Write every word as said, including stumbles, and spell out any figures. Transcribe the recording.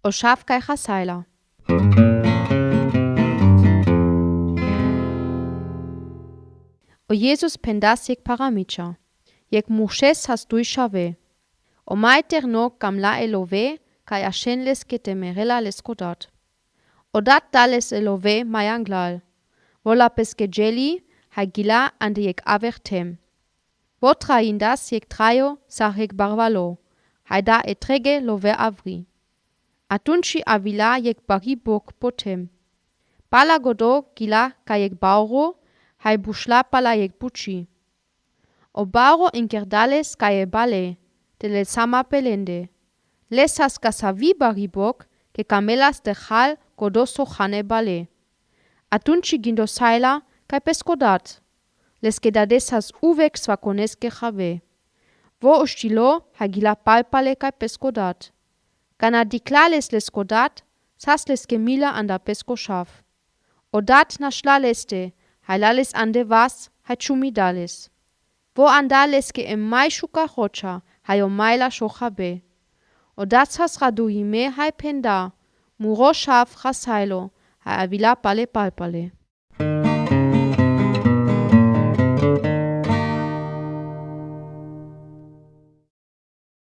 O xaf kaj hasajla. O Jezus phendas jekh paramiča. Jekh mušec has dujšave. O maj terno kamla e love, kaj ašen leske te merela lesko dat. O dat dales e love maj anglal. Vola peske dželi, haj gila ande jekh aver tem. Votrajindas jekh trajo sar jekh barvalo, haj da e trege love avri. Atunči avila jekh bari bok po tem. Pala godo gila kaj jekh bauro, haj bušla pala jekh buči. O bauro inker dales kaj e bale, te le sama pelende. Les has kasavi bari bok, ke kamelas derhal godo so hane bale. Atunči gindo sajla kaj pesko dat. Leske dades has uvek svakoneske have. Vo uštilo haj gila palpale kaj pesko dat. Kana dikla les lesko dat, sas leske mila anda pesko šaf. O dat našla leste, haj la les ande vas, haj čumi dales. Vo anda leske e maj šuka hroča, haj o maj lašo habe. O dat sas radujime haj phenda, muro šaf hasajlo, haj avila pale palpale.